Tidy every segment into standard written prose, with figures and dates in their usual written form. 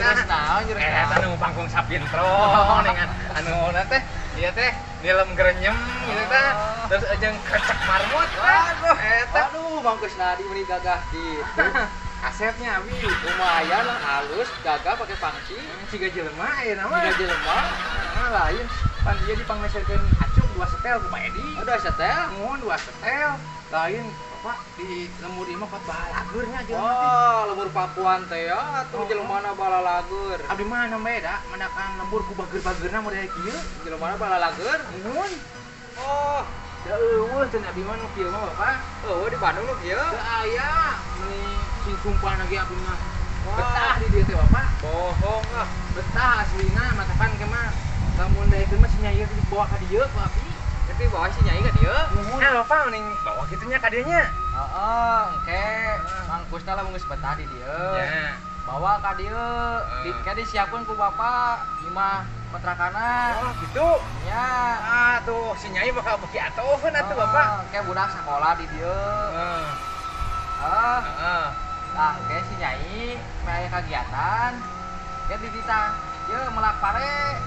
Jurus naon jurus naon? Eta nu pangkung sapintro dengan anu teh ieu teh nilem grenyem gitu tah. Terus jeung krecek marmut. Aduh, eta. Aduh, Mang Kusnadi meuni gagah kitu. Asepnya abi lumayan lah halus gagah pakai pangsi. Ciga jelema ayeuna mah. Ciga jelema. Nah, lain pan ieu dipangmeserkeun acuk 2 setel ku Pak Edi. Oh, 2 setel? Muhun 2 setel. Lain Bapak di lembur ieu mah kuat balageur nya jelema teh. Oh, lembur Pakuan teh ya atuh jelemana balalagur. Abdi mah namanya da mendakan lembur ku bager-bageurna model kieu. Jelemana balalagur? Muhun. Oh, da eueuh teh abdi mah nu kieu mah Bapak. Eueuh di Bandung nu kieu. Teu aya meuni sing sumpah lagi abdi mah. Betah di dieu teh Bapak. Bohong ah. Betah aslina matakan ke mah. Lamun daekeun mah si Nyai dibawa ka dieu ku abdi. Tapi bawa si Nyai ka dieu. Nah, Bapak mending bawa kitu nya ka dieu nya. Heeh, engke Mang Kusna lamun geus betah di dieu. Nya. Bawa ka dieu, di ka disiapkeun ku Bapak imah kontrakana. Oh, gitu. Nya. Ah, tuh si Nyai bakal beuki atoheun atuh Bapak. Engke budak sakola di dieu. Heeh. Heeh. Heeh. Tah, engke si Nyai meh aya kagiatan. Engke di ditah ieu melak pare.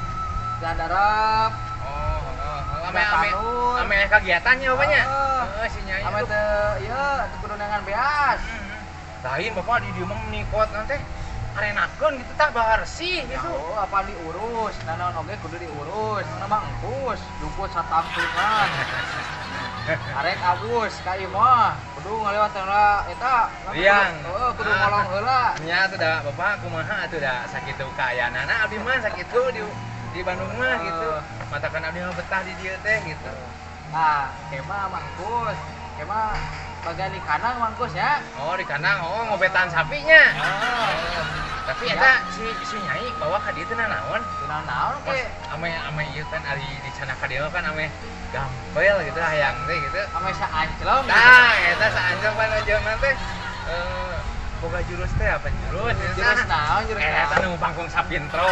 Gandarep. Oh, heeh. Ame ame kagiatannya bapaknya. Heeh, si Nyai. Ame teu ieu teu kudu neangan beas. Lain Bapak di dieu mah meuni kuat teh arenakeun gitu tah baharsih gitu. Oh, apa diurus? Nanaon oge kudu diurus. Mana mah engkus, dukut satangtungan. Arek abus ka ieu mah kudu ngalewat heula eta. Riang. Heeh, kudu ngolong heula. Nya atuh da Bapak kumaha atuh da sakitu kaayaanana abdi mah sakitu di Bandung mah gitu. Matakan abdi mah betah di dieu teh gitu. Nah, kemah Mangkus. Kemah bagian di kandang Mangkus ya. Oh, di kandang. Oh, ngobetan sapinya. Oh. Tapi eta si Nyai bawa ka dieu teh nanaon? Nanaon ke? Ame ieu kan ari di sana ka dieu kan ame gampel gitu hayang teh gitu. Ame saanclem. Tah, eta saanclem pan jelema teh. Boga jurus teh apa jurus? Jurus naon jurus naon? Eta nu pangkung sapintro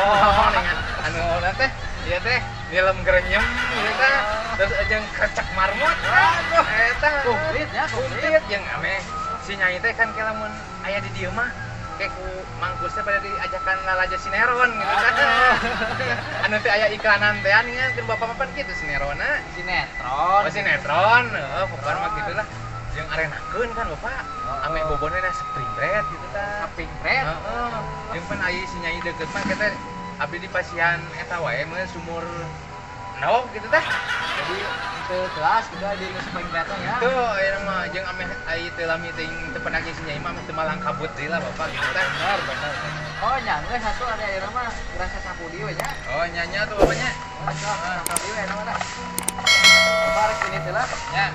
dengan anu teh ieu teh nilem grenyem gitu tah. Terus jeung krecek marmut. Aduh, eta komplit ya, komplit jeung ame si Nyai teh kan ke lamun aya di dieu mah kayak ku Mangkus teh pada diajakan lalaja sineron gitu kan. Anu teh aya iklanan teh nya keur bapak-bapak kitu sinerona. Sinetron. Oh, sinetron. Heeh, pokona mah kitu lah. Jeung arenakeun kan Bapak. Ame bobona na spring bread gitu tah. Spring bread. Heeh. Jeung pan aya si Nyai deukeut mah kita abdi di pasihan eta wae mah sumur endog gitu tah. Jadi teu kelas gitu di spring bread ya. Tuh aya mah jeung ame aya teu lami teuing teu penagi si Nyai mah teu malang kabut deui lah Bapak gitu tah. Bener bener. Oh, nya geus satu ada ayeuna mah gerasa sapu dieu we nya. Oh, nya nya tuh bapaknya. Oh, sok sapu dieu we mah tah. Bapak rek ini teh lah. Nya.